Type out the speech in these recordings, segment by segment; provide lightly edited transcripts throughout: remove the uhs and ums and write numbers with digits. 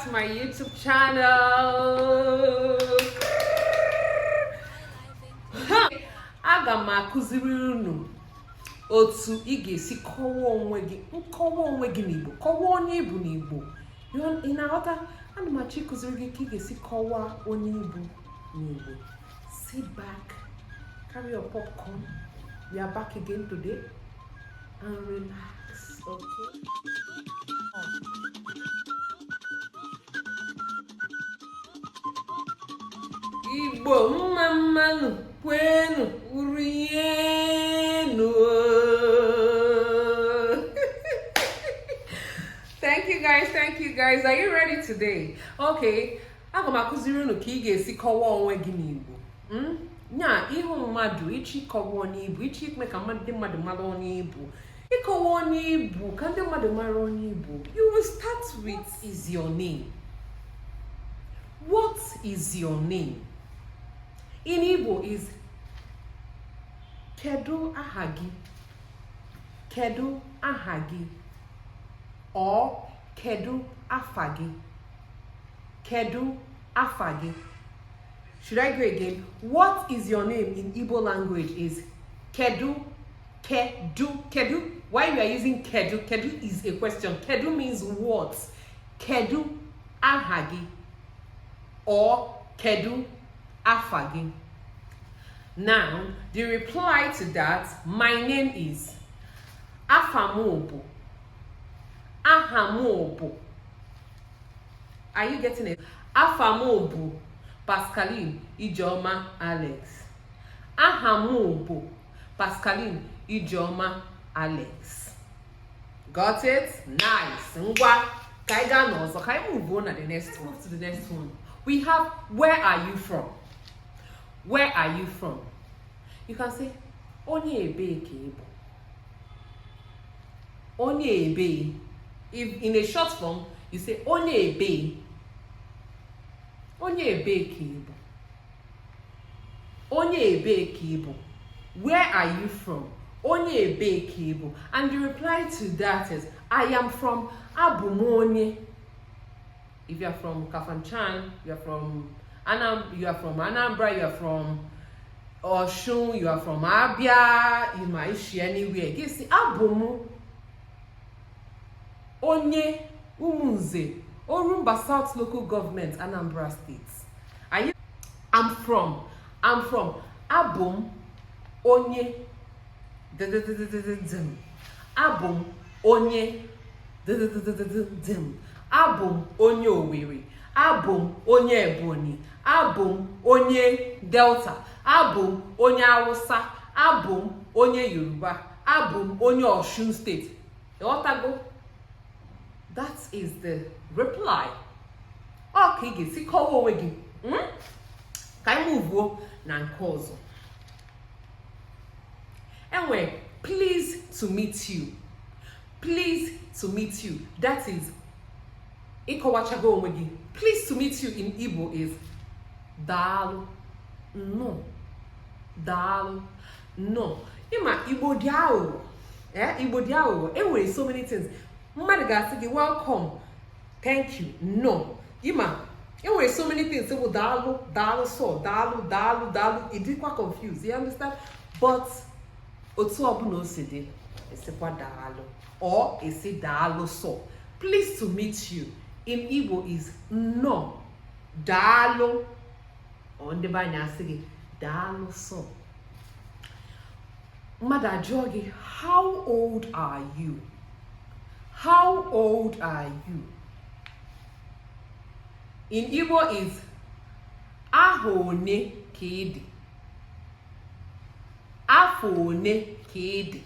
to my YouTube channel. Aga m akụziri unu otu ị ga-esi kọwaa onwe gị, nkọwa onwe gị n'Igbo, kọwaa onye ị bụ n'Igbo. Ị na-aghọta? Ana m achọ ịkụziri gị ka ị ga-esi kọwaa onye ị bụ n'Igbo. Sit back, carry your popcorn. We are back again today and relax, okay? Igbo mma mma nụ, kwenu, rienu. Thank you guys, thank you guys. Are you ready today? Okay, aga m akụziri unu ka ị ga-esi kọwaa onwe gị n'Igbo. Nya ịhụ mmadụ, ịchọ ịkọwa onye ị bụ, ịchọ ime ka ndị mmadụ mara onye ị bụ, ịkọwa onye ị bụ ka ndị mmadụ mara onye ị bụ. You will start with is your name. What is your name? In Igbo is kedu aha gị? Kedu aha gị? Or kedu afa gị? Kedu afa gị? Should I go again? What is your name in Igbo language is kedu, kedu, kedu. Why we are using kedu? Kedu is a question. Kedu means what? Kedu aha gị or kedu afa gị. Now, the reply to that, my name is afa m bụ, aha m bụ. Are you getting it? Afa m bụ Pascaline Ijeoma Alex. Aha m bụ Pascaline Ijeoma Alex. Got it? Nice. Ngwa, ka anyị gaa n'ọzọ, ka anyị move on na the next one. Move to the next one. We have where are you from? Where are you from? You can say onye ebee ka ị bụ. Onye ebee. If in a short form, you say onye ebee. Onye ebee ka ị bụ. Onye ebee ka ị bụ. Where are you from? Onye ebee ka ị bụ. And the reply to that is I am from, abụ m onye. If you are from Kafanchan, you are from Anam, you are from Anambra, you are from Osun, you are from Abia, you might share anywhere. Gị sị abụ m onye Umunze, Orumba South Local Government, Anambra State. Are you? I'm from. I'm from. Abụ m onye. Abụ m onye. Abụ m onye Owerri. Abụ m onye Ebonyi. Abụ m onye Delta. Abụ m onye Hausa. Abụ m onye Yoruba. Abụ m onye Osun State. Ịghọtago? That is the reply. Ọ ka ị ga-esi kọwa onwe gị. Ka anyị move na nke ọzọ. Enwe pleased to meet you. Pleased to meet you. That is ịkọwachago onwe gị. Pleased to meet you in Igbo is daalụ, nnọọ, daalụ, nnọọ. Ịma Igbo dị aghụghọ. Igbo dị aghụghọ. E nwere so many things. Mmadụ ga-asị gị welcome, thank you, nnọọ. Ịma e nwere so many things bụ daalụ, daalụ sọ, daalụ, daalụ, daalụ. Ị dịkwa confused, you understand? But otu ọbụla o si dị, esikwa daalụ or esi daalụ sọ. Pleased to meet you in Igbo is nnọọ, daalụ, or ndị be anyị asị gị daalụ sọ. Mmadụ ajụọ gị how old are you? How old are you? In Igbo is ahọ one ka ị dị. Afọ one ka ị dị.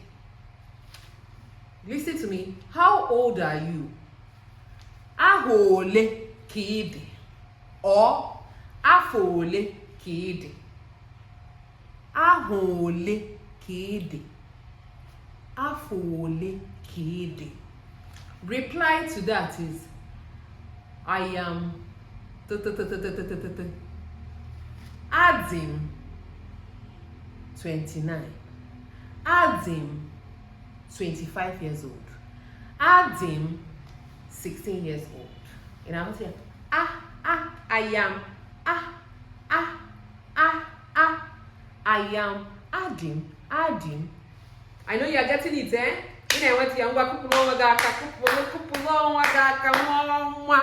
Listen to me. How old are you? Ahọ ole ka ị dị? Or afọ ole ka ị dị? Ahọ ole ka ị dị? Afọ ole ka ị dị? Reply to that is I am adị m 29. Adị m 25 years old. Adị m 16 years old. Ị na-aghọta ya? I am a a a a. I am adị m adị m. I know you are getting it, eh? Ị na-enweta ya. Ngwa, kụpụrụ onwe gị aka, kụpụrụ, kụpụrụ onwe gị aka. Nwa nwa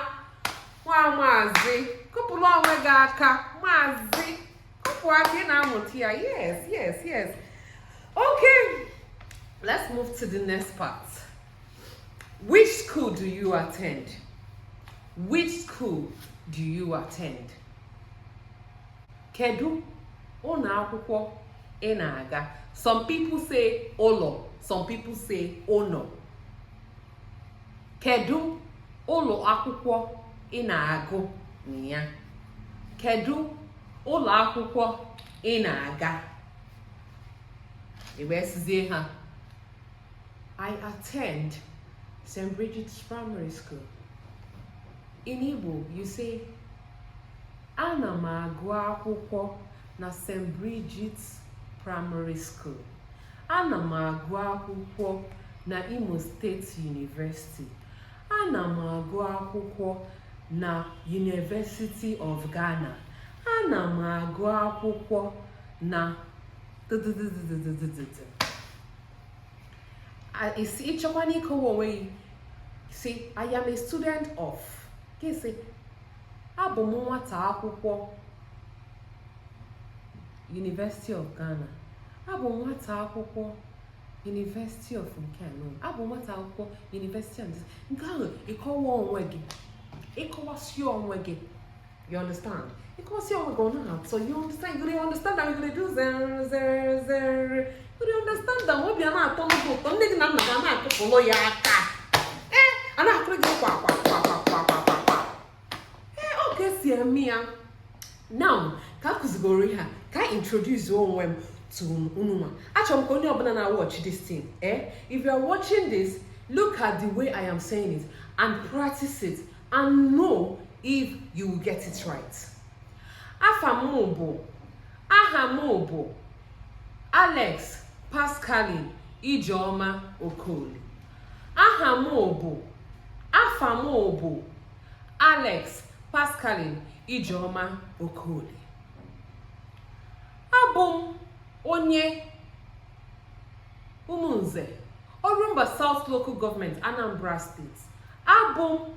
nwa maazị, kụpụrụ onwe gị aka. Maazị, kụpụ aka. Ị na-amụta ya. Yes. Okay, let's move to the next part. Which school do you attend? Which school do you attend? Kedu ụlọ akwụkwọ ị na-aga? Some people say ụlọ, some people say ụnọ. Kedu ụlọ akwụkwọ ị na-agụ na ya? Kedu ụlọ akwụkwọ ị na-aga? Ị wee sịzie ha, "I attend St. Bridget's Primary School." In Igbo, you say, "Ana m agụ akwụkwọ na St. Bridget's Primary School." Ana m agụ akwụkwọ na Imo State University. Ana m agụ akwụkwọ na University of Ghana. Ana m agụ akwụkwọ na ddddddd. Isi ịchọkwana ịkọwa onwe gị, si, "I am a student of." Gị sị, "Abụ m nwata akwụkwọ University of Ghana. Abụ m nwata akwụkwọ University of nke a, no, abụ m nwata akwụkwọ University of nke ahụ." Ịkọwa onwe gị, ịkọwasị onwe gị, you understand? Ịkọwasị onwe gị, ọ na-atọ. You understand? You dey understand that? You dey do zere zere zere. You dey understand that? Obi a na-atọ n'obi ụtọ, nne gị na nna gị a na-akụpụlụ ya aka. Ee, a na-akụrụ gị kwa kwa kwa kwa kwa kwa kwa kwa. Ee, ọ ka esi eme ya. Now, ka a kụzigoro ihe a, ka a introduce onwe m to unu nwa. Achọrọ m ka onye ọbụla na-watch this thing, eh, if you are watching this, look at the way I am saying it and practice it and know if you will get it right. Afa m bụ, aha m bụ Alex Pascaline Ijeọma Okoli. Aha m bụ, afa m bụ Alex Pascaline Ijeọma Okoli. Abụ m onye Ụmụnze, Orumba South Local Government, Anambra State. Abụ m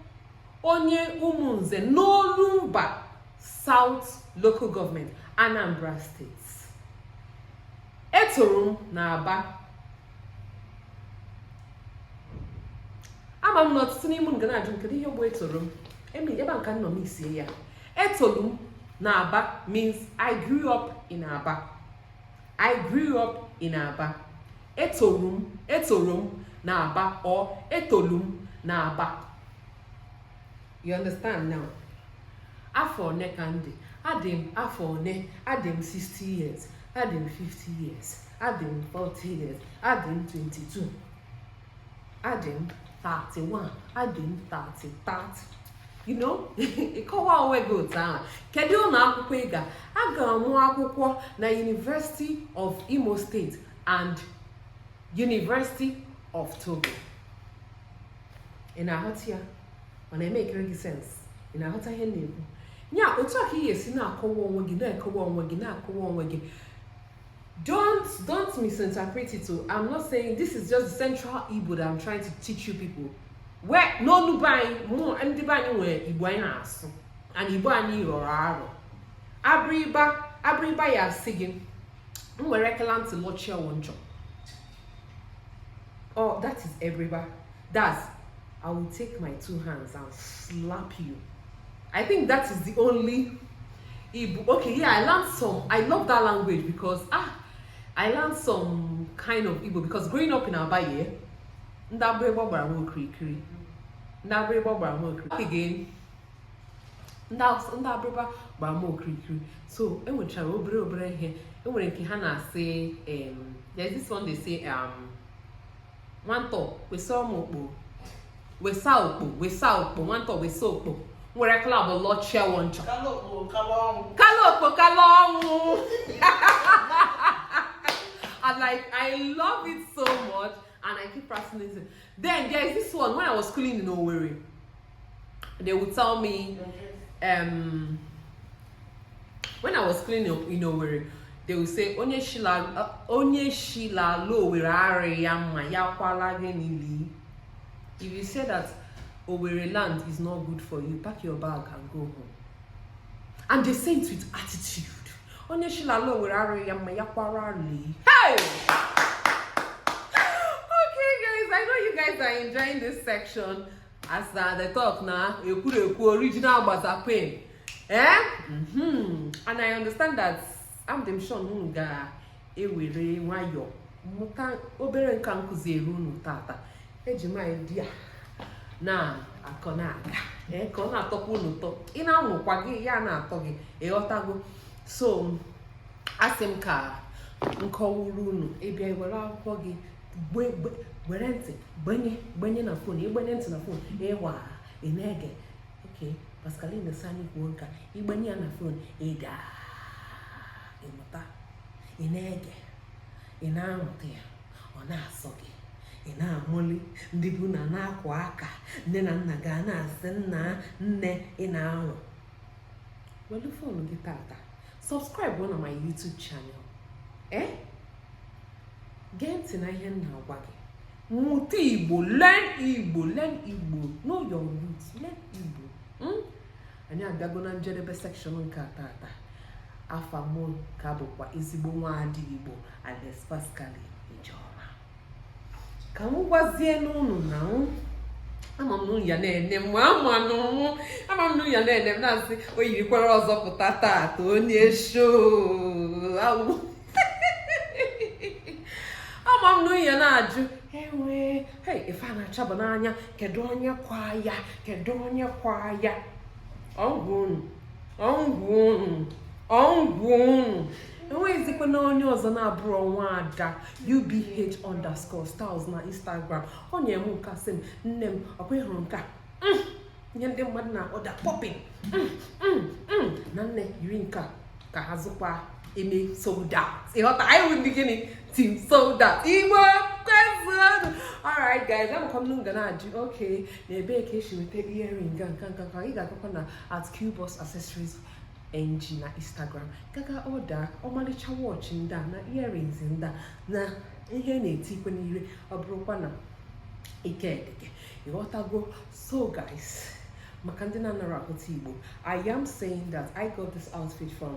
onye Ụmụnze n'Orumba South Local Government, Anambra State. Etoro m n'Aba. Ama m na ọtụtụ n'ime unu ga na-ajụ m, kedu ihe bụ etoro m? Emi ebe a nka nọ m isie ya. Etolu m n'Aba means I grew up in Aba. I grew up in Aba. Etoru m, etoro m n'Aba or etolu m n'Aba. You understand now? Afọ one ka m dị? Adị m afọ one? Adị m 60 years, adị m 50 years, adị m 40 years, adị m 22, adị m 31, adị m 30 30. Ịkọwa onwe gị otu ahụ. Kedu ụlọ akwụkwọ ị ga? Aga m akwụkwọ na University of Imo State and University of Togo. Ị na-aghọta ya? Ọ na-eme ekere gị sense? Ị na-aghọta ihe m na-ekwu ya? Otu a ka ị ga-esi na-akọwa onwe gị, na-akọwa onwe gị, na-akọwa onwe gị. Don't misinterpret it o. I'm not saying this is just the central Igbo that I'm trying to teach you people. Where n'onu be anyị, mụ ndị be anyị nwere Igbo anyị na-asụ, and Igbo anyị rọrọ arọ. Abịrịba, abịrịba ya asị gị m were ekela ntị lọchie wụ njọ. Oh, that is Abiriba. That's "I will take my two hands and slap you." I think that is the only Igbo. Okay, yeah, I learned some. I love that language because, ah, I learned some kind of Igbo because growing up in Aba here, ndị Abịrịba gbara m okirikiri. Ndị Abịrịba gbara m okirikiri. Again, ndị Abịrịba gbara m okirikiri. So, enwechara obere obere ihe. Enwere nke ha na-asị, there's this one they say, nwantọ, wesa m okpo. Wesa okpo, wesa okpo, nwantọ wesa okpo. Nwere club lọchie wọnchọ. Kalokpo kala ọnwụ. Kala okpo kala ọnwụ. I like, I love it so much and I keep practicing it. Then there is this one when I was schooling in Owerri. They would tell me When I was cleaning in Owerri, they will say, onye shila ala Owerri arị ya mma ya kwala gị n'ili. If you say that Owerri land is not good for you, pack your bag and go home. And they say it with attitude. Onye shila ala Owerri arị ya mma ya kwara li. Hey! Okay, guys, I know you guys are enjoying this section. As the talk now, ekwurekwu original Gbaza Queen. Eh? And I understand that I'm dem sure unu ga-ewere nwayọọ mụta obere nka nkụziere unu tata. Eji m idea na akọ na-aga, ee, ka ọ na-atọkwa unu ụtọ. Ị na-amụkwa gị ya na-atọ gị, ịghọtago? So asị m ka nkọwuru unu, ịbịa were akwụkwọ gị, were ntị gbenye gbenye na phone, ịgbenye ntị na phone, ịwa ị na-ege. Ok, Pascaline sị anyị kwuo nka, ịgbenye ya na phone, ị ga ịmụta, ị na-ege, ị na-amụta ya, ọ na-asọ gị, ị na-amụli ndị bụ na na-akwa aka nne na nna ga na-asị nna nne ị na-anwụ. Welu phone gị tata, subscribe na my YouTube channel, eh, gee ntị na ihe m na-agwa gị, mụta Igbo, learn Igbo, learn Igbo, know your roots, learn Igbo. Anyị abịago na njedebe section nke a tata. Afa mụ ka bụkwa ezigbo nwaada Igbo, Alex Pascaline Ijeọma. Ka m gwazie n'unu na m ama m na unu ya na-ene m, ama na mụ ama m na unu ya na-ene m na-asị o yirikwara ọzọ pụta tata onye show awụ. Ama m na unu ya na-ajụ enwe, hei, ife a na-achaba n'anya, kedu onye kwa ya, kedu onye kwa ya? Ọgwụ unu, ọgwụ unu, ọgwụ unu. Enweghịzikwa na onye ọzọ na-abụrụ nwaada UBH_styles na Instagram. Ọ nyere m nke a, sị m, nne m, ọkwa ịhụrụ nke a? Ihe ndị mmadụ na-order popping. Na nne yiri nke a ka ha zụkwa eme sold out. Ịghọta? Anyị wụ ndị gịnị? Team sold out. Igbo kwezuonu. Alright guys, amakwa m ga na-ajụ, okay, na ebee ka esi nweta earring ga nka nka nka? Ị ga-agakwa na @qbus accessories ng na Instagram, gaga order ọmalịcha watch ndị a na earrings ndị a na ihe na-etikwe n'ire, ọ bụrụkwa na ike dị gị, ịghọtago? So guys, maka ndị na-anara ahụta Igbo, I am saying that I got this outfit from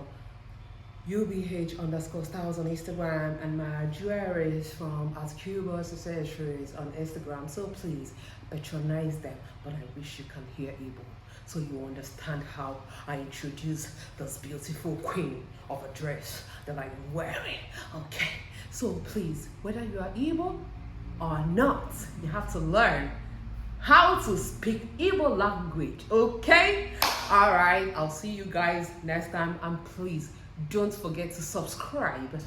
UBH_styles on Instagram and my jewelry is from @Cubus Accessories on Instagram. So please patronize them. But I wish you can hear Igbo so you understand how I introduce this beautiful queen of a dress that I'm wearing. Okay, so please, whether you are Igbo or not, you have to learn how to speak Igbo language. Okay? All right, I'll see you guys next time, and please don't forget to subscribe.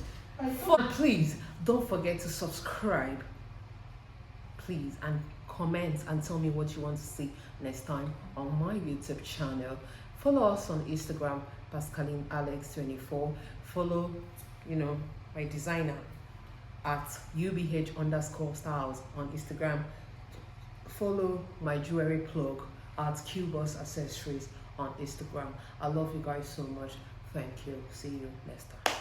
Please don't forget to subscribe, please, and comment and tell me what you want to see next time on my YouTube channel. Follow us on Instagram, Pascaline Alex 24. Follow, my designer at UBH_styles on Instagram. Follow my jewelry plug at Cubus Accessories on Instagram. I love you guys so much. Thank you. See you next time.